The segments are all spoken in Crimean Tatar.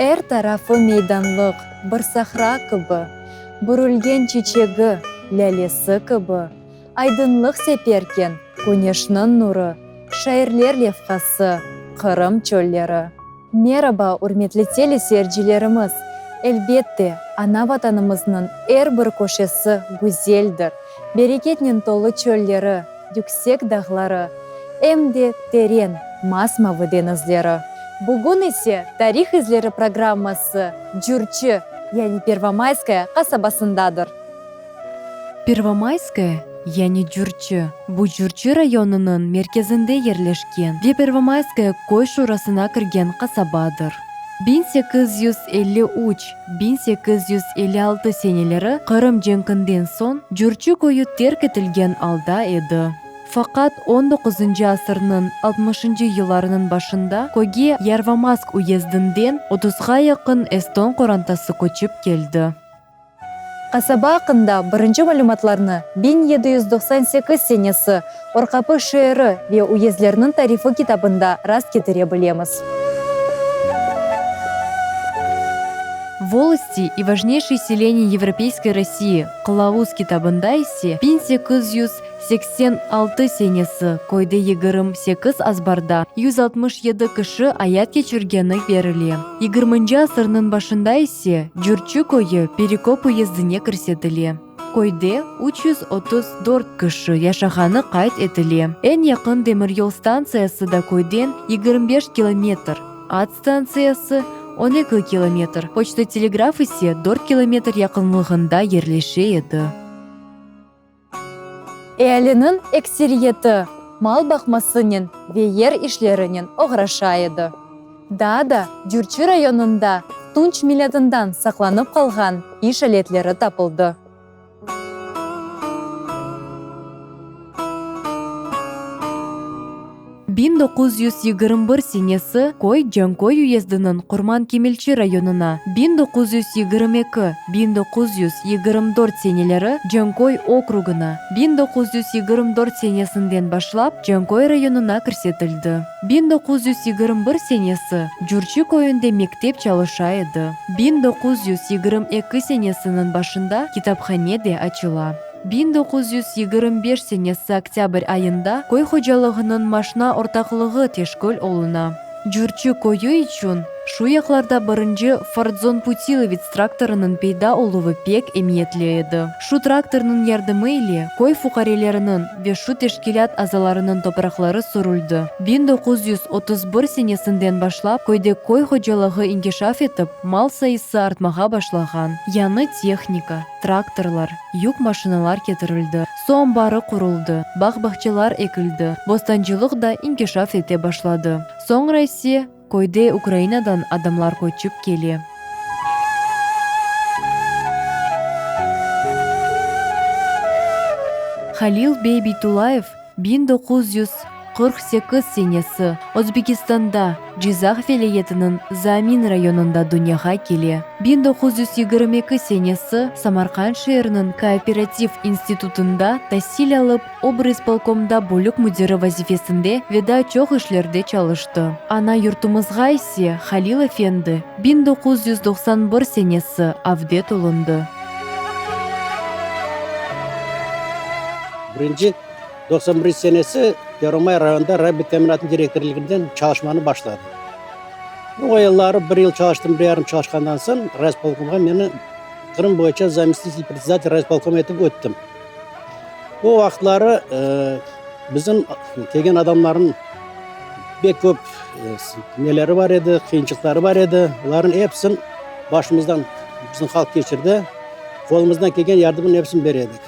Er tarafı meydanlıq, bir sahra kibi, Bürülgen çiçegi, lâlesi kibi, Aydınlıq seperken küneşniñ nurı, Şairler levhası, Qırım çölleri. Meraba, ürmetli teleseyircilerimiz! Elbette, ana Vatanımıznıñ er bir köşesi güzeldir, bereketnen tolu çölleri, yüksek dağları, em de teren, masmavı deñizleri. Bugün ise Tarih izleri programması Cürçi, yani Pervomayskaya qasabasındadır. Pervomayskaya, yani Cürçi, bu Cürçi rayonınıñ merkezinde yerleşken ve Pervomayskaya köy şurasına kirgen qasabadır. 1853, 1856 seneleri Qırım cenkinden soñ Cürçi köyü terk etilgen alda edi. Faqat on doquzıncı asırnıñ altmışıncı yıllarınıñ başında köyge Yarvomask uyezdinden otuzğa yaqın eston qorantası köçip keldi. Qasaba aqqında birinci malümatlarnı 1798 senesi Orqapı şeeri ve uyezdleriniñ tarifi kitabında rast ketire bilemiz. Volosti i vajneyşiye seleniya Yevropeyskoy Rossii qılavuz kitabında ise 1886 senesi köyde 28 azbarda 167 kişi ayat keçirgeni berile. Yigirminci asırnıñ başında ise Cürçi köyü Perekop uyezdine kirsetile. Köyde 334 kişi yaşağanı qayd etile. Eñ yaqın demiryol stantsiyası da köyden 25 kilometr, at stantsiyası, 12 kilometr, poçta-telegraf ise dört kilometr yaqınlığında yerleşe edi. Ealiniñ ekseriyeti mal baqmasınen ve yer işlerinen oğraşa edi. Daa da Cürçi rayonında tunç milâdından saqlanıp qalğan iş aletleri tapıldı. 1921 senesi köy Canköy uyezdiniñ Qurman Kemelçi rayonına, 1922, 1924 seneleri Canköy okrugına, 1924 senesinden başlap Canköy rayonına kirsetildi. 1921 senesi Cürçi köyünde mektep çalışa edi. 1922 senesiniñ başında kitaphane de açıla. 1925 senesi oktâbr ayında köy hocalığınıñ maşna ortaqlığı teşkil oluna. Cürçi köyü içün şu yaqlarda birinci Fordzon Putilovets traktorınıñ peyda oluvı pek emiyetli edi. Şu traktornıñ yardımı ile köy fuqareleriniñ ve şu teşkilât azalarınıñ topraqları sürüldi. 1931 senesinden başlap köyde köy hocalığı inkişaf etip, mal sayısı artmağa başlağan. Yañı tehnika, traktorlar, yük maşinalar ketirildi, su ambarı quruldı, bağ-bağçalar ekildi, bostancılıq da inkişaf ete başladı. Soñra ise köyde Ukrainadan adamlar köçip kele. Halil bey Beytullayev 1948 senesi Özbekistanda, Cizah vilâyetiniñ Zamin rayonında dünyağa kele. 1922 senesi Samarqand şeeriniñ kooperativ institutında tasil alıp, Obrispolkomda bölük müdiri vazifesinde ve daa çoq işlerde çalıştı. Ana yurtumızğa ise Halil efendi 1991 senesi avdet olundı. Birinci 91 senesi Pervomay rayonında raybytteminatnıñ direktorliginden çalışmanı başladım. O yılları bir yıl çalıştım, bir yarım çalışqandan soñ rayspolkomğa meni Qırım boyunca zamestitel predsedatel rayspolkoma etip öttim. O vaqıtları bizim kelgen adamlarnıñ pek köp neleri bar edi, qıyınçılıqları bar edi. Olarnıñ episini başımızdan bizim halq keçirdi. Qolumızdan kelgen yardımnıñ episini bere edik.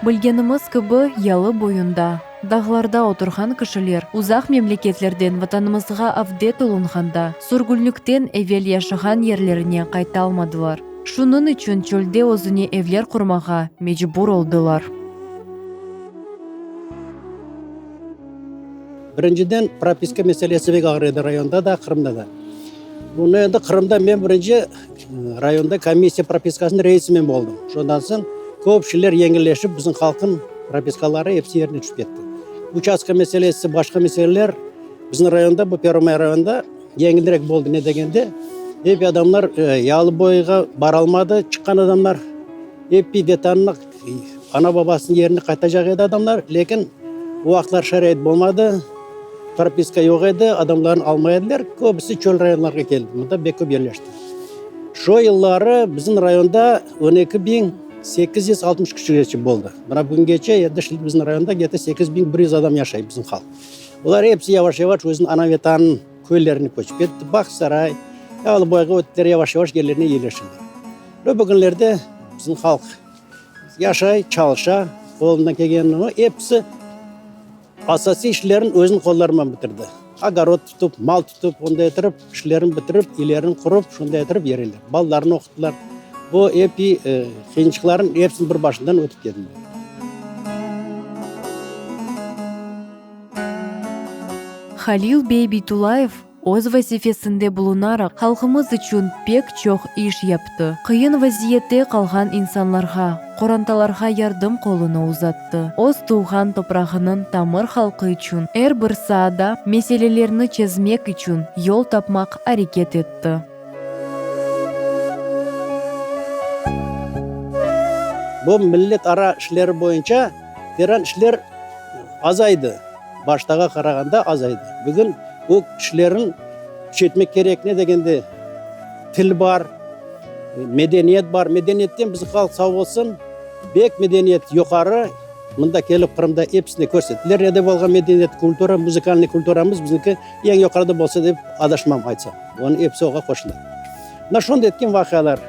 Bilgenimiz kibi, yalı boyunda, dağlarda oturğan kişiler uzaq memleketlerden Vatanımızğa avdet olunğanda, sürgünlikten evel yaşağan yerlerine qaytalmadılar. Şunıñ içün çölde özüne evler qurmağa mecbur oldılar. Birinciden, propiska meselesi pek ağır edi rayonda da, Qırımda da. Bunı endi Qırımda men birinci rayonda komissiya propiskasınıñ reisi men boldım. Şondan soñ köp şeyler yengilleşip, bizim halqnıñ propiskaları episi yerine tüşip ketti. Uçastka meselesi, başqa meseleler. Bizim rayonda, bu Pervomay rayonında yengilirek boldı, ne degende, ep adamlar Yalıboyğa baralmadı, çıqqan adamlar ep Vetanına, ana-babasınıñ yerine qaytacaq edi adamlar, lâkin o vaqıtlar şarait bolmadı, propiska yoq edi, adamlarnı almay ediler, köbüsi çöl rayonlarğa keldi, mında bek köp yerleşti. Şo yılları bizim rayonda 12860 kişigeçe boldı. Mına bugüngece endi şimdi bizim rayonda gete 8100 adam yaşay bizim halq. Olar episi yavaş-yavaş özüniñ ana Vetanınıñ köylerine köçip ketti. Bağçasaray, Yalıboyğa öttiler, yavaş-yavaş yerlerine yerleştiler. Ve bugünlerde bizim halq yaşay, çalışa, qolundan kelgenini episi asasiy işlerini özüniñ qollarıman bitirdi. Ogorod tutıp, mal tutıp, onday ettirip, işlerini bitirip, üylerini qurıp, şunday ettirip yereyler. Balalarını oquttılar. Bu epi qıyınçıqlarnıñ episini bir başından ötip keldiler. Halil bey Beytulayev öz vazifesinde bulunaraq, halqımız içün pek çoq iş yaptı, qıyın vaziyette qalğan insanlarğa, qorantalarğa yardım qolunı uzattı, öz tuvğan toprağınıñ tamır halqı içün er bir saada meselelerni çezmek içün yol tapmaq areket etti. Bu milletara işleri boyunca teran işler azaydı, baştağa qarağanda azaydı. Bugün o işlerin küçeytmek kerek, ne degende, til bar, medeniyet bar. Medeniyetten bizim halq sağ olsun, bek medeniyet yuqarı, mında kelip Qırımda episine körsettiler ne de bolğan medeniyet, kultura, muzıkalnıy kulturamız bizniki eñ yuqarıda bolsa dep adaşmam aytsam. Onıñ episi oğa qoşula. Mına şonday etken vaqialar.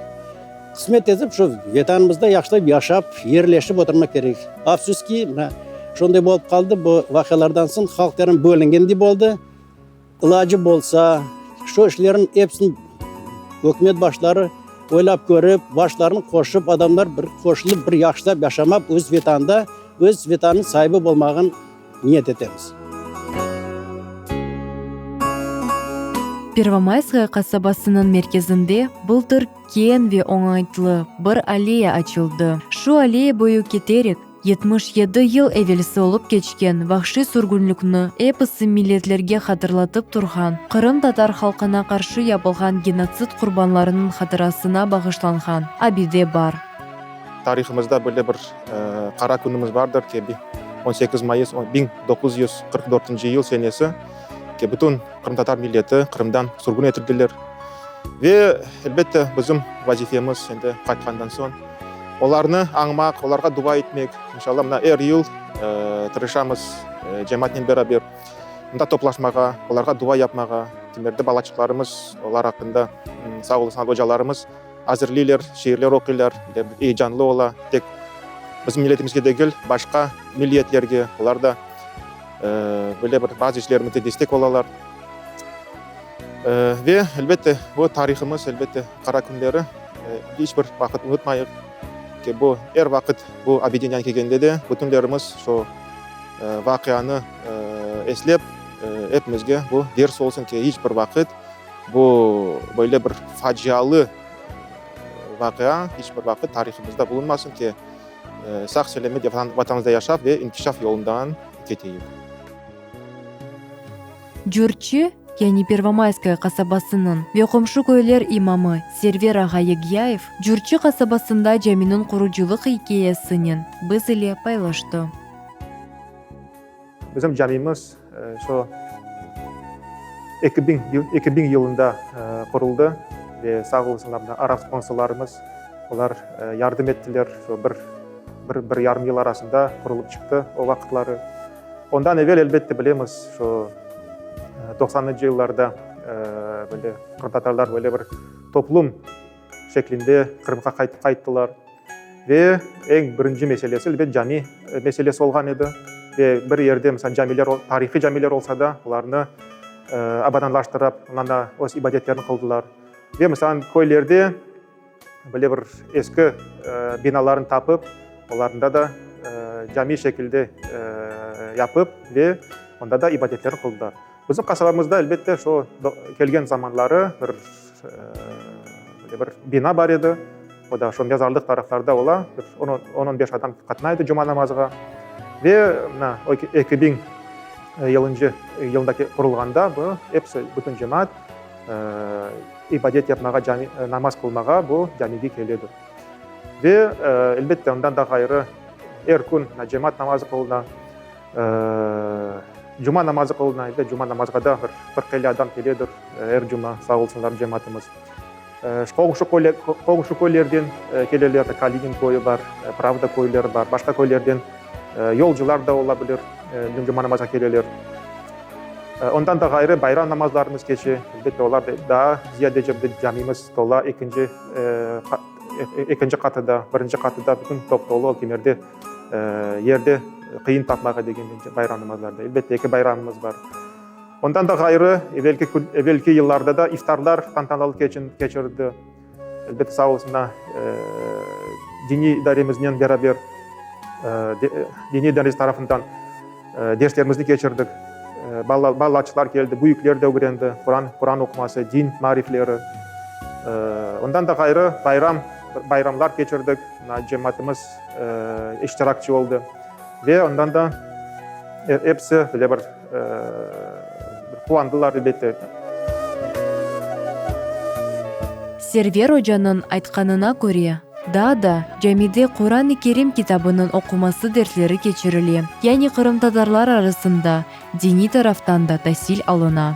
Qısmet etip şu Vetanımızda yahşılap yaşap, yerleşip oturmaq kerek. Afsus ki, mına şonday bolıp qaldı, bu vaqialardan soñ halq terem bölüngendey boldı. İlacı bolsa, şu işlerniñ episini ükümet başları oylap körip, başlarını qoşıp, adamlar bir qoşulıp, bir yahşılap yaşamaq, öz Vetanda, öz Vetanınıñ saibi bolmağın niyet etemiz. Pervomayskaya qasabasınıñ merkezinde bıltır keñ ve oñaytlı bir alleya açıldı. Şu alleya boyu keterek, 77 yıl evelsi olıp keçken vahşiy sürgünlikni episi milletlerge hatırlatıp turğan qırımtatar halqına qarşı yapılğan genotsid qurbanlarınıñ hatırasına bağışlanğan abide bar. Tarihımızda böyle bir qara künümiz bardır ki, 18 mayıs 1944 yıl senesi ki, bütün qırımtatar milleti Qırımdan sürgün etildiler. Ve, elbette, bizim vazifemiz endi qaytqandan soñ olarnı añmaq, olarğa dua etmek. İnşallah, mına er yıl tırışamız cemaatnen beraber mında toplaşmağa, olarğa dua yapmağa. Kimerde balaçıqlarımız olar aqqında, sağ olsun, ocalarımız azırlıylar, şiirler oquylar, eyecanlı ola. Tek bizim milletimizge degil, başqa milliyetlerge, olar da böyle bir bazı işlerimizde destek olalar. Ve, elbette, bu tarihımız, elbette, qara künleri iç bir vaqıt unutmayıq ki, bu er vaqıt bu abideniñ kelgende de bütünlerimiz şu vaqianı eslep, epimizge bu ders olsun ki, iç bir vaqıt Bu böyle bir facialı vaqia iç bir vaqıt tarihımızda bulunmasın ki, sağ-selâmet Vatanımızda yaşap ve inkişaf yolundan keteyik. Cürçi, yani Pervomayskaya qasabasınıñ ve qomşu köyler imamı Server ağa Yegyayev Cürçi qasabasında caminiñ qurucılıq ikâyesinen biz ile paylaştı. Bizim camimiz şu 2000 yıl, 2000 yılında quruldı ve sağ olsunlar mına arap sponsorlarımız, olar yardım ettiler, şu bir, bir, bir yarım yıl arasında qurulıp çıqtı o vaqıtları. Ondan evel, elbette, bilemiz, şu doqsanıncı yıllarda böyle qırımtatarlar böyle bir toplum şeklinde Qırımğa qayttılar. Ve eñ birinci meselesi, elbet, cami meselesi olğan edi. Ve bir yerde, misal, camiler, tarihiy camiler olsa da, olarnı abadanlaştırıp, ondan öz ibadetlerini qıldılar. Ve, misal, köylerde böyle bir eski binalarnı tapıp, olarında da cami şekilde yapıp ve onda da ibadetlerini qıldılar. Bizim qasabamızda, elbette, şu kelgen zamanları bir böyle bir bina bar edi. O da şu mezarlıq taraflarda ola. Bir on, on, on beş adam qatnay edi cuma namazğa. Ve mına 2000. yılıncı yılındaki qurulğanda bu episi, bütün cemaat ibadet yapmağa, cami, namaz qılmağa bu camige keledir. Ve, elbette, ondan da ğayrı, er kün cemaat namazı qılına, cuma namazı qılına, elbet, cuma namazğa da bir 40-50 adam keledir er cuma, sağ olsunlar cemaatımız. Qomşu qomşu köylerden keleler, Kalinin köyü bar, Pravda köyleri bar, başqa köylerden yolcular da ola bilir, cuma namazğa keleler. Ondan da ğayrı bayram namazlarımız keçe, elbette, olar da daa ziyadece camimiz tola, ekinci ekinci qatı da, birinci qatı da bütün top-tolu, o kimerde yerde qıyın tapmağa degen bayram namazlarda. Elbette, eki bayramımız bar. Ondan da ğayrı, evelki kün, evelki yıllarda da iftarlar tantanalı keçin, keçirildi. Elbette, sağ olsunlar, diniy idaremiznen beraber, diniy idaremiz tarafından derslerimizni keçirdik. Bala, balaçıqlar keldi, büyükler de ögrendi, Quran, Quran oquması, din maarifleri. Ondan da ğayrı, bayram, bayramlar keçirdik, cemaatımız iştirakçı oldı. Ve ondan da episi böyle bir Quvandılar, elbette. Server ocanıñ aytqanına köre, daa da camide Quran-ı Kerim kitabınıñ oquması dersleri keçirile, yani qırımtatarlar arasında diniy taraftan da tasil alına.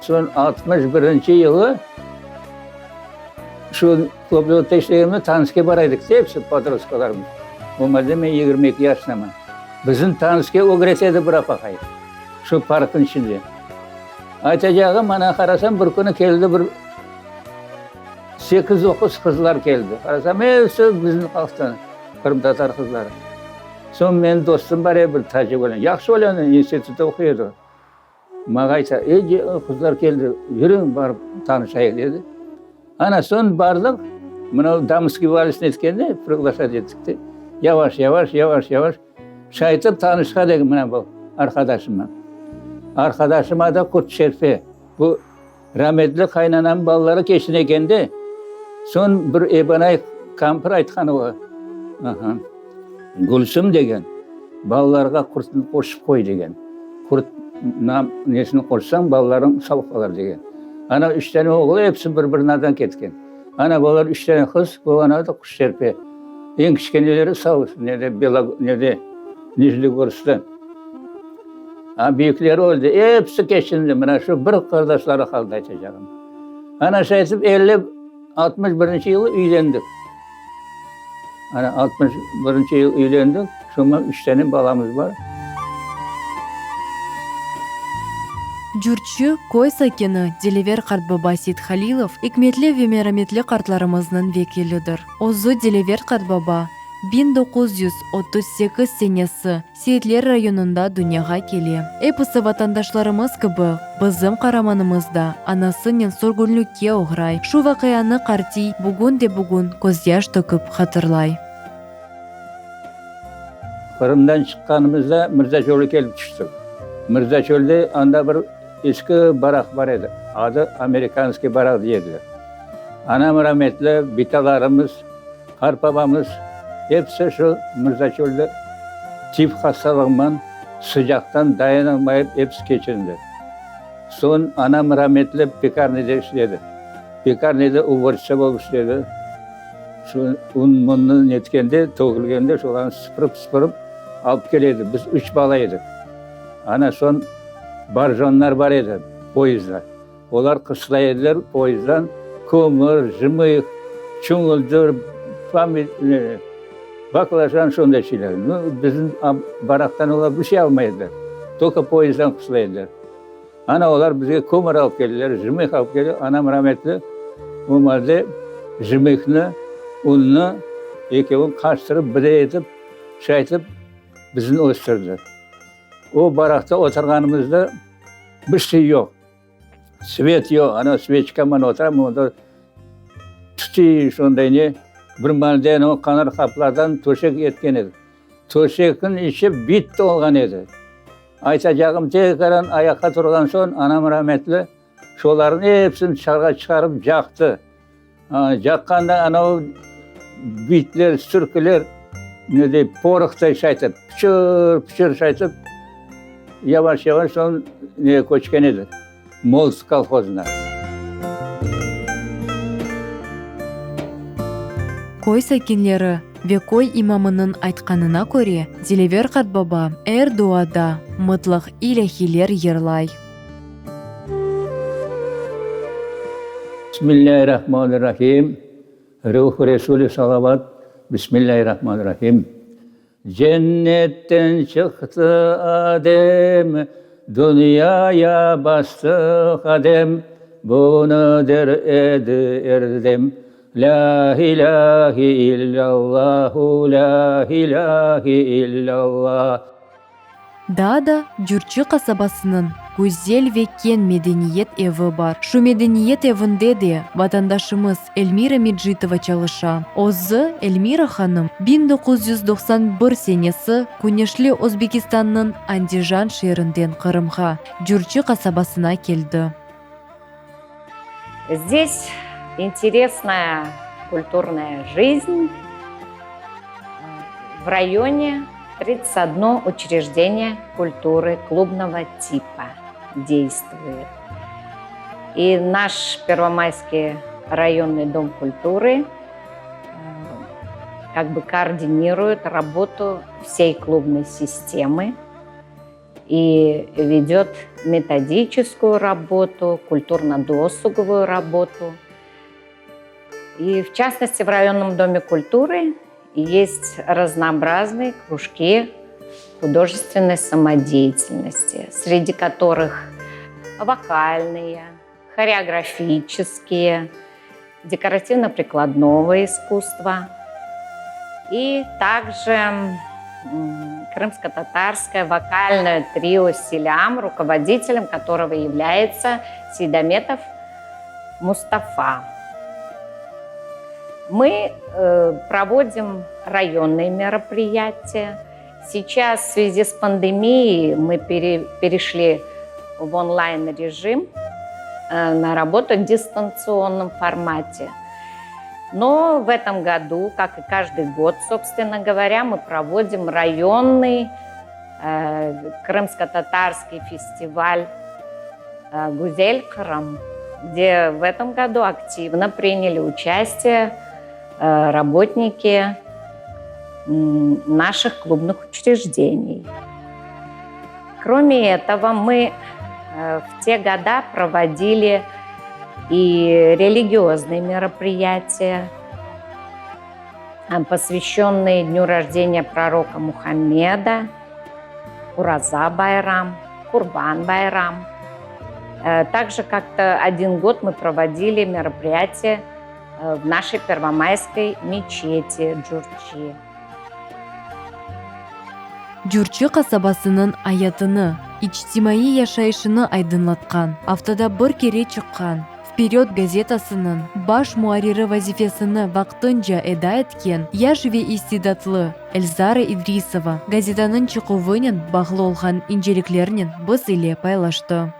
Soñ 61 yılı şu Klubda işlegenimde tanske bara edik de episi podrostkalarımız. O malde men 22 yaşındaman. Bizim tanske ögrete edi bir apaqay. Şu parknıñ içinde. Aytacağım, ana qarasam bir künü keldi bir sekiz-doquz qızlar keldi. Qarasam episi bizim halqtan, qırımtatar qızları. Soñ menim dostum bar edi bir tacik oğlan. Yahşı oğlan, institutta oquy edi. Maña ayta, Ey, qızlar keldi, yürüñ, barıp tanışayıq, dedi. Ana, soñ bardıq, mına damskiy vals netkende, priglaşat ettik de, yavaş, yavaş, yavaş, yavaş, şaytip tanışqa dedim mına bu arqadaşımnen. Arqadaşım adı Qurtşerfe, bu rametli qaynanamnıñ balaları keçin eken de, soñ bir ebanay kampir aytqan oğa, aha, Gülsüm degen, balalarğa qurtnı qoşıp qoy degen. Qurt nesini qoşsañ, balalarıñ sav qalar degen. Ana, üç tane oğlu, episi bir-birinadan ketken. Ana, balalar üç tane qız, bu ana da Quşşerpe. Eñ kiçkeneleri sav, nede, Bela, nede, Nijnegorskta. A, büyükleri öldi, episi keçindi, mına şu bir qardaşları qaldı aytacağım. Ana, şaytip elli. 61 yılı üylendik. Ana, 61 yıl üylendik, şoña üç tane balamız bar. Cürçi, köy sakini Dilever qartbaba Seythalilov ikmetli ve merametli qartlarımıznıñ vekilidir. Özü Dilever qartbaba 1938 senesi Seyitler rayonında dünyağa kele. Episi vatandaşlarımız kibi, bizim qaramanımız da anasınen sürgünlikke oğray. Şu vaqianı qartiy bugün de bugün közyaş töküp hatırlay. Qırımdan çıqqanımızda Mırzaçölge kelip tüştik. Mırzaçölde anda bir eski baraq bar edi, adı Amerikanskiy baraq dey ediler. Anam rametli, bitalarımız, Qartbabamız episi şu Mırzaçölde tif hastalığından, sıcaqtan dayanalmayıp episi keçindi. Soñ anam rametli pekarnede işledi. Pekarnede uborşitsa bolıp işledi. Şu un-munnı netkende, tökülgende şolarnı sıpırıp-sıpırıp alıp kele edi. Biz üç bala edik. Ana soñ barjonlar bar edi, poyezdlar. Olar qışlay ediler poyezddan kömür, jmıh, çuñuldır, baklajan şonday şeyler. Nu, bizim baraktan olar bir şey almay ediler. Tolko poyezddan qışlay ediler. Ana olar bizge kömür alıp keldiler, jmıh alıp keldiler. Anam rametli o malde jmıhnı, unnı ekevin qaştırıp, bire etip, şaytip bizni östürdi. O barakta oturğanımızda bir şey yoq. Svet yoq, ana sveçkaman oturam, onda tütüy şonday ne, bir malde o qanar qaplardan töşek etken edik. Töşekniñ içi bit tolğan edi. Aytacağım, tekaran ayaqqa turğan soñ anam rametli şolarnıñ episini tışarığa çıqarıp caqtı. Caqqanda anavı bitler, sürkiler. Ne dey, porohtay şaytip, pıçır, pıçır şaytip, yavaş, yavaş soñ nege köçken edik, Molotov kolhozına. Köy sakinleri ve köy imamınıñ aytqanına köre, Dilever qartbaba er duada mıtlaq ilâhiyler yırlay. Bismillâirrahmanirrahim. Ruh Resuli salavat, Bismillâirrahmanirrahim. Cennetten çıqtı Adem, Dünyaya bastı qadem, Bunı der edi erdem, Lâ ilâhi illâllahu, Lâ ilâhi illâllah. Daa da Cürçi qasabasınıñ güzel ve keñ medeniyet evi bar. Şu medeniyet evinde de vatandaşımız Elmira Mecitova çalışa. Özü, Elmira hanım, 1991 senesi küneşli Özbekistannıñ Andijan şeerinden Qırımğa, Cürçi qasabasına keldi. Здесь интересная культурная жизнь. В районе 31 учреждение культуры клубного типа действует. И наш Первомайский районный дом культуры как бы координирует работу всей клубной системы и ведет методическую работу, культурно-досуговую работу. И в частности в районном доме культуры есть разнообразные кружки художественной самодеятельности, среди которых вокальные, хореографические, декоративно-прикладного искусства и также крымско-татарское вокальное трио «Селям», руководителем которого является Сейдаметов Мустафа. Мы э, проводим районные мероприятия. Сейчас в связи с пандемией мы пере, перешли в онлайн-режим, э, на работу в дистанционном формате. Но в этом году, как и каждый год, собственно говоря, мы проводим районный э, крымско-татарский фестиваль э, «Гузель Крым», где в этом году активно приняли участие э, работники наших клубных учреждений. Кроме этого, мы э, в те года проводили и религиозные мероприятия, э, посвященные дню рождения пророка Мухаммеда, Ураза Байрам, Курбан Байрам. Э, также как-то один год мы проводили мероприятие в нашей Первомайской мечети Джурчи. Cürçi qasabasınıñ ayatını, içtimaiy yaşayışını aydınlatqan, aftada bir kere çıqqan Vperyod gazetasınıñ baş muarriri vazifesini vaqtınca eda etken yaş ve istidatlı Elzara İdrisova gazetanıñ çıquvınen bağlı olğan inceliklernen biz ile paylaştı.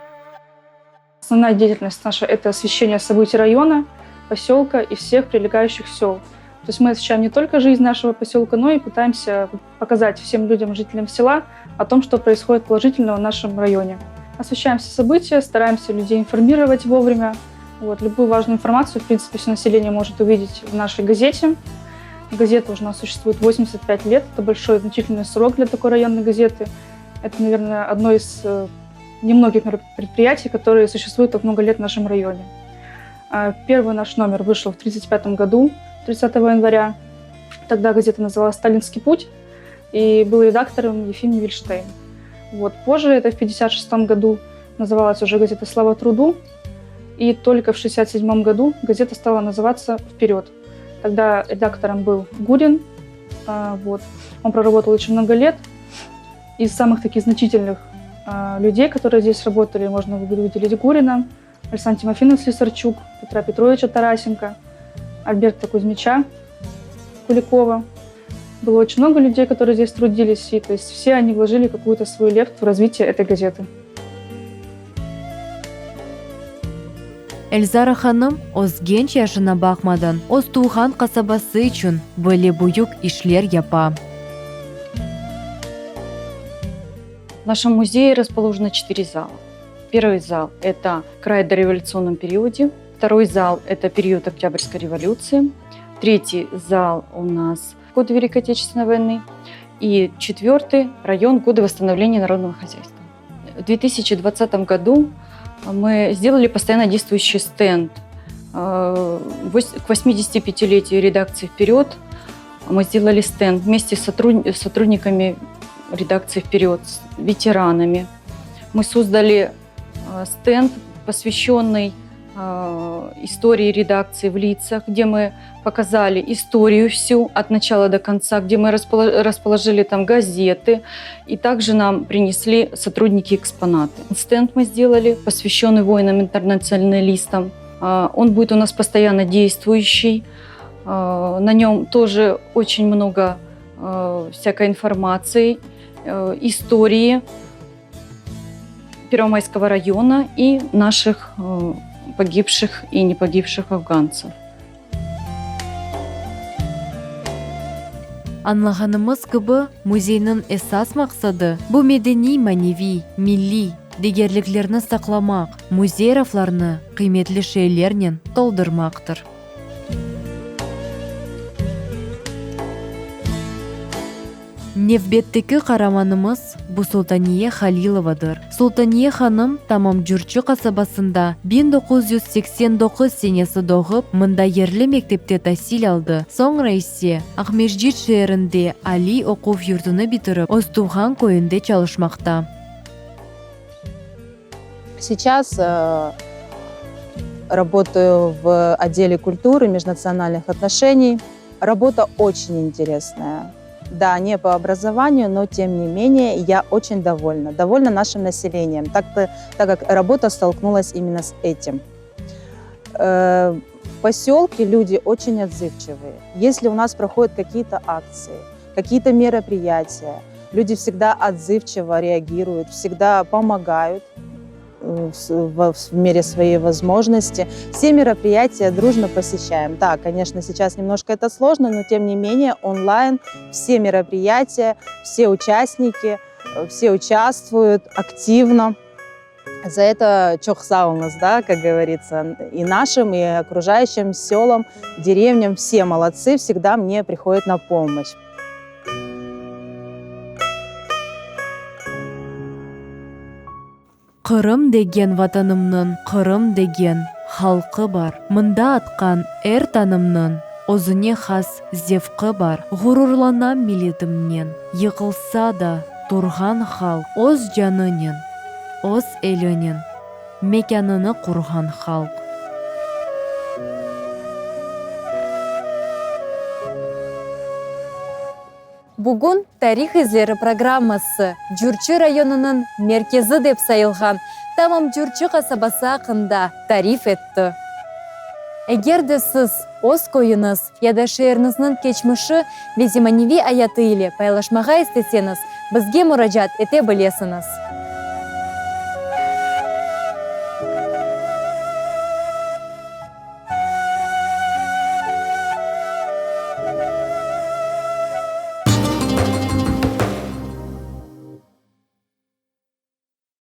Основная деятельность наша – это освещение событий района, поселка и всех прилегающих сел. То есть мы освещаем не только жизнь нашего поселка, но и пытаемся показать всем людям, жителям села о том, что происходит положительного в нашем районе. Освещаем все события, стараемся людей информировать вовремя. Вот, любую важную информацию, в принципе, все население может увидеть в нашей газете. Газета уже у нас существует 85 лет. Это большой, значительный срок для такой районной газеты. Это, наверное, одно из э, немногих предприятий, которые существуют так много лет в нашем районе. А, первый наш номер вышел в 1935 году, 30 января. Тогда газета называлась «Сталинский путь», и был редактором Ефим Вильштейн. Вот. Позже, это в 1956 году, называлась уже газета «Слава труду», и только в 1967 году газета стала называться «Вперед». Тогда редактором был Гурин. А, вот. Он проработал очень много лет. Из самых таких значительных а, людей, которые здесь работали, можно выделить Гурина, Александра Тимофеевна Слесарчук, Петра Петровича Тарасенко, Альберта Кузьмича Куликова. Было очень много людей, которые здесь трудились, и то есть все они вложили какую-то свою лепту в развитие этой газеты. Elzara hanım öz genç yaşına baqmadan, öz tuvğan qasabası içün böyle büyük işler yapa. В нашем музее расположено четыре зала. Первый зал – это край дореволюционном периоде. Второй зал – это период Октябрьской революции. Третий зал у нас – годы Великой Отечественной войны. И четвертый – район годы восстановления народного хозяйства. В 2020 году мы сделали постоянно действующий стенд. Э, к 85-летию редакции «Вперед» мы сделали стенд вместе с сотрудниками редакции «Вперед», с ветеранами. Мы создали э, стенд, посвященный э, истории редакции в лицах, где мы показали историю всю от начала до конца, где мы расположили там газеты, и также нам принесли сотрудники экспонаты. Стенд мы сделали, посвященный воинам-интернационалистам. А, он будет у нас постоянно действующий. А, на нем тоже очень много а, всякой информации, э, истории Первомайского района и наших э, погибших и не погибших афганцев. Añlağanımız kibi, müzeyniñ esas maqsadı, bu medeniy-maneviy, milliy degerliklerni saqlamaq, müzey raflarını qıymetli şeylernen toldurmaqtır. Nevbetteki qaramanımız, bu Sultaniye Halilovadır. Sultaniye hanım tamam Cürçi qasabasında 1989 senesi doğıp, mında yerli mektepte tasil aldı, soñra ise Aqmescit şeerinde aliy oquv yurtunı bitirip, öz tuvğan köyünde çalışmaqta. Сейчас э, работаю в отделе культуры, межнациональных отношений. Работа очень интересная. Да, не по образованию, но тем не менее я очень довольна. Довольна нашим населением, так, так как работа столкнулась именно с этим. Э, в поселке люди очень отзывчивые. Если у нас проходят какие-то акции, какие-то мероприятия, люди всегда отзывчиво реагируют, всегда помогают э, в, в мере своей возможности. Все мероприятия дружно посещаем. Да, конечно, сейчас немножко это сложно, но тем не менее онлайн все мероприятия, все участники, э, все участвуют активно. За это çoq sağ oluñız, да, как говорится, и нашим, и окружающим селам, деревням. Все молодцы, всегда мне приходят на помощь. Qırım degen Vatanımnıñ, Qırım degen halqı bar. Mında atqan er tañımnıñ özüne has zevqı bar. Ğururlanam milletimnen, yıqılsa da turğan halq, öz canınen, öz elinen mekânını qurğan halq. Bugün Tarih izleri programması Cürçi rayonınıñ merkezi dep sayılğan tamam Cürçi qasabası aqqında tarif etti. Eger de siz öz köyüñiz ya da şeeriñizniñ keçmişi ve zemaneviy ayatı ile paylaşmağa isteseñiz, bizge muracaat ete bilesiñiz.